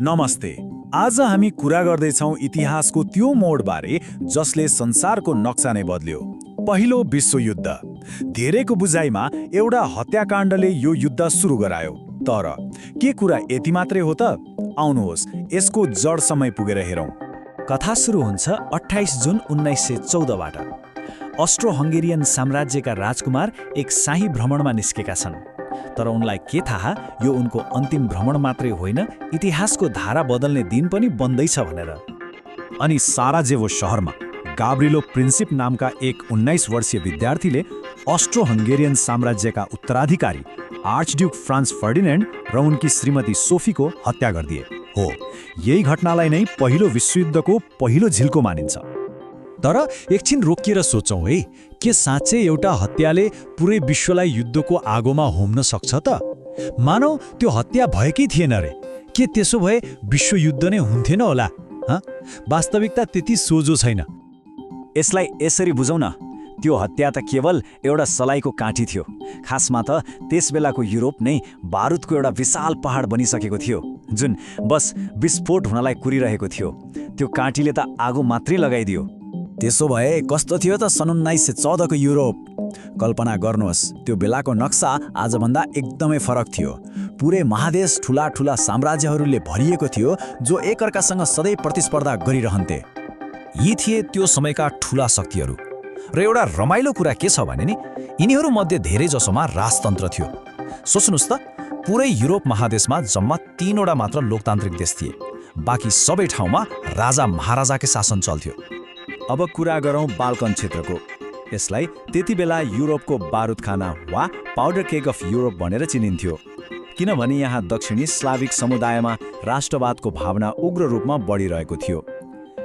नमस्ते। आज हामी कुरा गर्दैछौँ इतिहासको त्यो मोडबारे जसले संसारको नक्सा नै बदल्यो। पहिलो विश्वयुद्ध। धेरैको बुझाइमा एउटा हत्याकाण्डले यो युद्ध सुरु गरायो। तर के कुरा यति मात्रै हो त? आउनुहोस् यसको जडसम्म पुगेर हेरौँ। कथा सुरु हुन्छ 28 जुन 1914बाट। अस्ट्रो-हङ्गेरियन साम्राज्यका राजकुमार एक शाही भ्रमणमा निस्केका छन्। तर उनलाई के थाहा, यो उनको अन्तिम भ्रमण मात्रै होइन, इतिहासको धारा बदल्ने दिन पनि बन्दैछ भनेर। अनि साराजेभो शहरमा गाब्रिलो प्रिन्सिप नामका एक 19 वर्षीय विद्यार्थीले अस्ट्रो-हङ्गेरियन साम्राज्यका उत्तराधिकारी आर्चड्युक फ्रान्स फर्डिनेन्ड र उनकी श्रीमती सोफीको हत्या गरिदिए। हो, यही घटनालाई नै पहिलो विश्वयुद्धको पहिलो झिल्को मानिन्छ। तर एकछिन रोकिएर सोचौँ है, के साँच्चै एउटा हत्याले पुरै विश्वलाई युद्धको आगोमा होम्न सक्छ त? मानौ त्यो हत्या भएकै थिएन रे, के त्यसो भए विश्वयुद्ध नै हुन्थेन होला? वास्तविकता त्यति सोझो छैन। यसलाई यसरी बुझौँ न, त्यो हत्या त केवल एउटा सलाइको काँटी थियो। खासमा त त्यस बेलाको युरोप नै बारुदको एउटा विशाल पहाड बनिसकेको थियो, जुन बस विस्फोट हुनलाई कुरिरहेको थियो। त्यो काँटीले त आगो मात्रै लगाइदियो। त्यसो भए कस्तो थियो त सन् 1914को युरोप? कल्पना गर्नुहोस्, त्यो बेलाको नक्सा आजभन्दा एकदमै फरक थियो। पुरै महादेश ठुला ठुला साम्राज्यहरूले भरिएको थियो, जो एकअर्कासँग सधैँ प्रतिस्पर्धा गरिरहन्थे। यी थिए त्यो समयका ठुला शक्तिहरू। र एउटा रमाइलो कुरा के छ भने नि, यिनीहरूमध्ये धेरैजसोमा राजतन्त्र थियो। सोच्नुहोस् त, पुरै युरोप महादेशमा जम्मा 3वटा मात्र लोकतान्त्रिक देश थिए। बाँकी सबै ठाउँमा राजा महाराजाकै शासन चल्थ्यो। अब कुरा गरौँ बाल्कन क्षेत्रको। यसलाई त्यति बेला युरोपको बारुदखाना वा पाउडर केक अफ युरोप भनेर चिनिन्थ्यो, किनभने यहाँ दक्षिणी स्लाविक समुदायमा राष्ट्रवादको भावना उग्र रूपमा बढिरहेको थियो।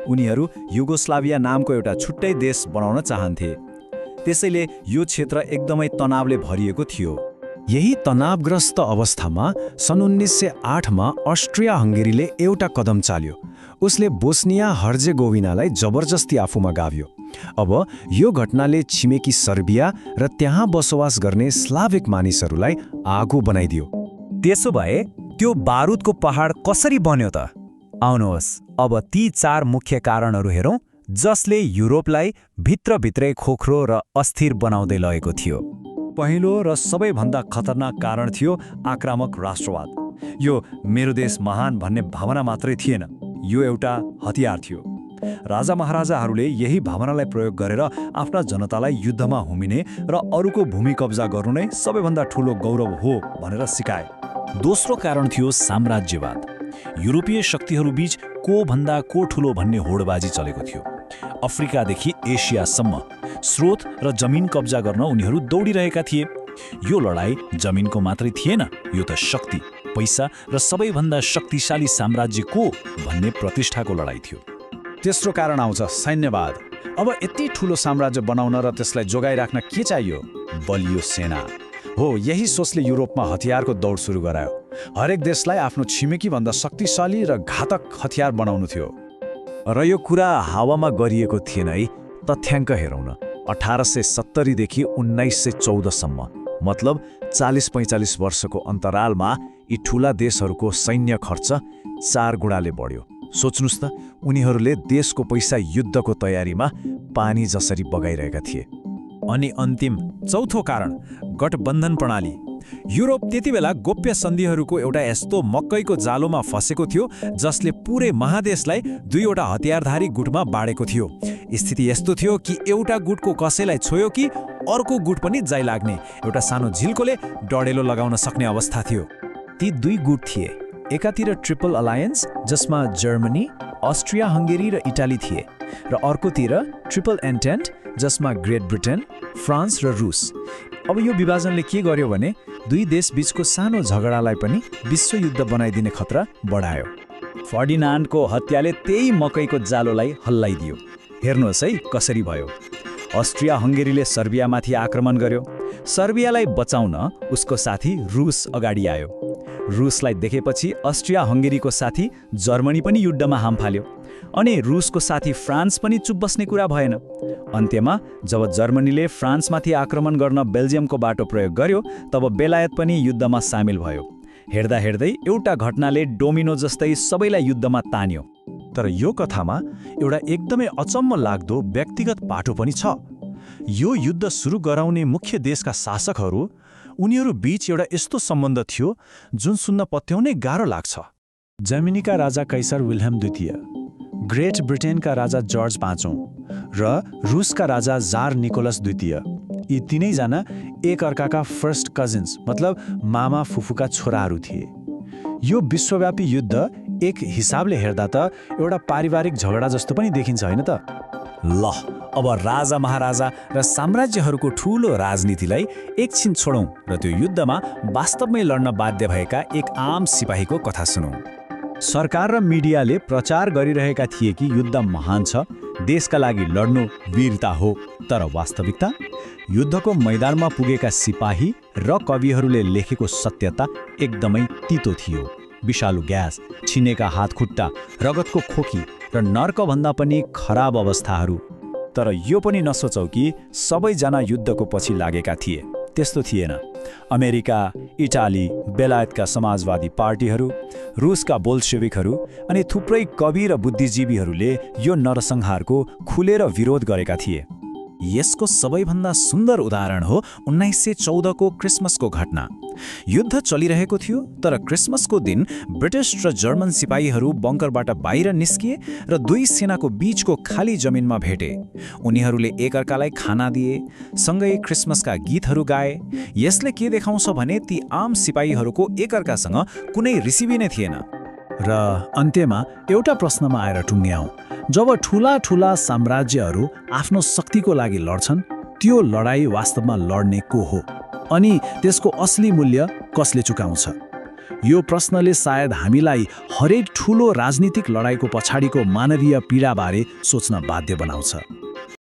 उनीहरू युगोस्लाभिया नामको एउटा छुट्टै देश बनाउन चाहन्थे। त्यसैले यो क्षेत्र एकदमै तनावले भरिएको थियो। यही तनावग्रस्त अवस्थामा सन् 1908मा अस्ट्रिया हङ्गेरीले एउटा कदम चाल्यो। उसले बोस्निया हर्जेगोभिनालाई जबरजस्ती आफूमा गाभ्यो। अब यो घटनाले छिमेकी सर्बिया र त्यहाँ बसोबास गर्ने स्लाविक मानिसहरूलाई आगो बनाइदियो। त्यसो भए त्यो बारुदको पहाड कसरी बन्यो त? आउनुहोस् अब ती 4 मुख्य कारणहरू हेरौँ, जसले युरोपलाई भित्रभित्रै खोक्रो र अस्थिर बनाउँदै लगेको थियो। पहिलो र सबैभन्दा खतरनाक कारण थियो आक्रामक राष्ट्रवाद। यो मेरो देश महान भन्ने भावना मात्रै थिएन, यो एउटा हतियार थियो। राजा महाराजाहरूले यही भावनालाई प्रयोग गरेर आफ्ना जनतालाई युद्धमा होमिने र अरूको भूमि कब्जा गर्नु नै सबैभन्दा ठूलो गौरव हो भनेर सिकाए। दोस्रो कारण थियो साम्राज्यवाद। युरोपीय शक्तिहरूबीच को भन्दा को ठूलो भन्ने होडबाजी चलेको थियो। अफ्रिकादेखि एसियासम्म स्रोत र जमिन कब्जा गर्न उनीहरू दौडिरहेका थिए। यो लडाई जमिनको मात्रै थिएन, यो त शक्ति, पैसा र सबैभन्दा शक्तिशाली साम्राज्य को भन्ने प्रतिष्ठाको लडाई थियो। तेस्रो कारण आउँछ सैन्यवाद। अब यति ठुलो साम्राज्य बनाउन र त्यसलाई जोगाइराख्न के चाहियो? बलियो सेना। हो, यही सोचले युरोपमा हतियारको दौड सुरु गरायो। हरेक देशलाई आफ्नो छिमेकीभन्दा शक्तिशाली र घातक हतियार बनाउनु थियो। र यो कुरा हावामा गरिएको थिएन है। तथ्याङ्क हेरौँ न। 1870 देखि 1914सम्म, मतलब 40-45 वर्षको अन्तरालमा यी ठूला देशहरूको सैन्य खर्च 4 गुणाले बढ्यो। सोच्नुस् त, उनीहरूले देशको पैसा युद्धको तयारीमा पानी जसरी बगाइरहेका थिए। अनि अन्तिम चौथो कारण, गठबन्धन प्रणाली। युरोप त्यति बेला गोप्य सन्धिहरूको एउटा यस्तो मकैको जालोमा फसेको थियो, जसले पुरै महादेशलाई 2वटा हतियारधारी गुटमा बाँडेको थियो। स्थिति यस्तो थियो कि एउटा गुटको कसैलाई छोयो कि अर्को गुट पनि जाइलाग्ने एउटा सानो झिल्कोले डढेलो लगाउन सक्ने अवस्था थियो। ती 2 गुट थिए। एकातिर ट्रिपल अलायन्स, जसमा जर्मनी, अस्ट्रिया हङ्गेरी र इटाली थिए, र अर्कोतिर ट्रिपल एन्टेन्ट, जसमा ग्रेट ब्रिटेन, फ्रान्स र रुस। अब यो विभाजनले के गर्यो भने 2 देशबीचको सानो झगडालाई पनि विश्वयुद्ध बनाइदिने खतरा बढायो। फर्डिनान्डको हत्याले त्यही मकैको जालोलाई हल्लाइदियो। हेर्नुहोस् है कसरी भयो। अस्ट्रिया हङ्गेरीले सर्बियामाथि आक्रमण गर्यो। सर्बियालाई बचाउन उसको साथी रुस अगाडि आयो। रुसलाई देखेपछि अस्ट्रिया हङ्गेरीको साथी जर्मनी पनि युद्धमा हाम फाल्यो। अनि रुसको साथी फ्रान्स पनि चुप बस्ने कुरा भएन। अन्त्यमा जब जर्मनीले फ्रान्समाथि आक्रमण गर्न बेल्जियमको बाटो प्रयोग गर्यो, तब बेलायत पनि युद्धमा सामेल भयो। हेर्दा हेर्दै एउटा घटनाले डोमिनो जस्तै सबैलाई युद्धमा तान्यो। तर यो कथामा एउटा एकदमै अचम्म लाग्दो व्यक्तिगत पाटो पनि छ। यो युद्ध सुरु गराउने मुख्य देशका शासकहरू, उनीहरू बीच एउटा यस्तो सम्बन्ध थियो जुन सुन्न पत्याउनै गाह्रो लाग्छ। जर्मनीका राजा कैसर विल्हेम द्वितीय, ग्रेट ब्रिटेनका राजा जर्ज पाँचौं र रुसका राजा जार निकोलस द्वितीय, यी तीनैजना एक अर्काका फर्स्ट कजिन्स मतलब मामा फुफूका छोराहरू थिए। यो विश्वव्यापी युद्ध एक हिसाबले हेर्दा त एउटा पारिवारिक झगडा जस्तो पनि देखिन्छ, होइन त? ल, अब राजा महाराजा र साम्राज्यहरूको ठूलो राजनीतिलाई एकछिन छोडौं र त्यो युद्धमा वास्तवमै लड्न बाध्य भएका एक आम सिपाहीको कथा सुनौं। सरकार र मिडियाले प्रचार गरिरहेका थिए कि युद्ध महान छ, देशका लागि लड्नु वीरता हो। तर वास्तविकता, युद्धको मैदानमा पुगेका सिपाही र कविहरूले लेखेको सत्यता एकदमै तितो थियो। विषालु ग्यास, छिनेका हातखुट्टा, रगतको खोकी र नर्कभन्दा पनि खराब अवस्थाहरू। तर यो पनि नसोचौ कि सबैजना युद्धको पछि लागेका थिए। त्यस्तो थिएन। अमेरिका, इटाली, बेलायतका समाजवादी पार्टीहरू, रुसका बोल्सेविकहरू अनि थुप्रै कवि र बुद्धिजीवीहरूले यो नरसंहारको खुलेर विरोध गरेका थिए। यसको सबैभन्दा सुन्दर उदाहरण हो 1914 को क्रिसमसको घटना। युद्ध चलिरहेको थियो, तर क्रिसमसको दिन ब्रिटिश र जर्मन सिपाहीहरू बङ्करबाट बाहिर निस्किए र दुई सेनाको बीचको खाली जमिनमा भेटे। उनीहरूले एकअर्कालाई खाना दिए, सँगै क्रिसमसका गीतहरू गाए। यसले के देखाउँछ भने ती आम सिपाहीहरूको एकअर्कासँग कुनै रिसिभी नै थिएन। र अन्त्यमा एउटा प्रश्नमा आएर टुङ्ग्याउँ, जब ठूला ठूला साम्राज्यहरू आफ्नो शक्तिको लागि लड्छन्, त्यो लडाई वास्तवमा लड्ने को हो अनि त्यसको असली मूल्य कसले चुकाउँछ? यो प्रश्नले सायद हामीलाई हरेक ठूलो राजनीतिक लडाईको पछाडिको मानवीय पीडाबारे सोच्न बाध्य बनाउँछ।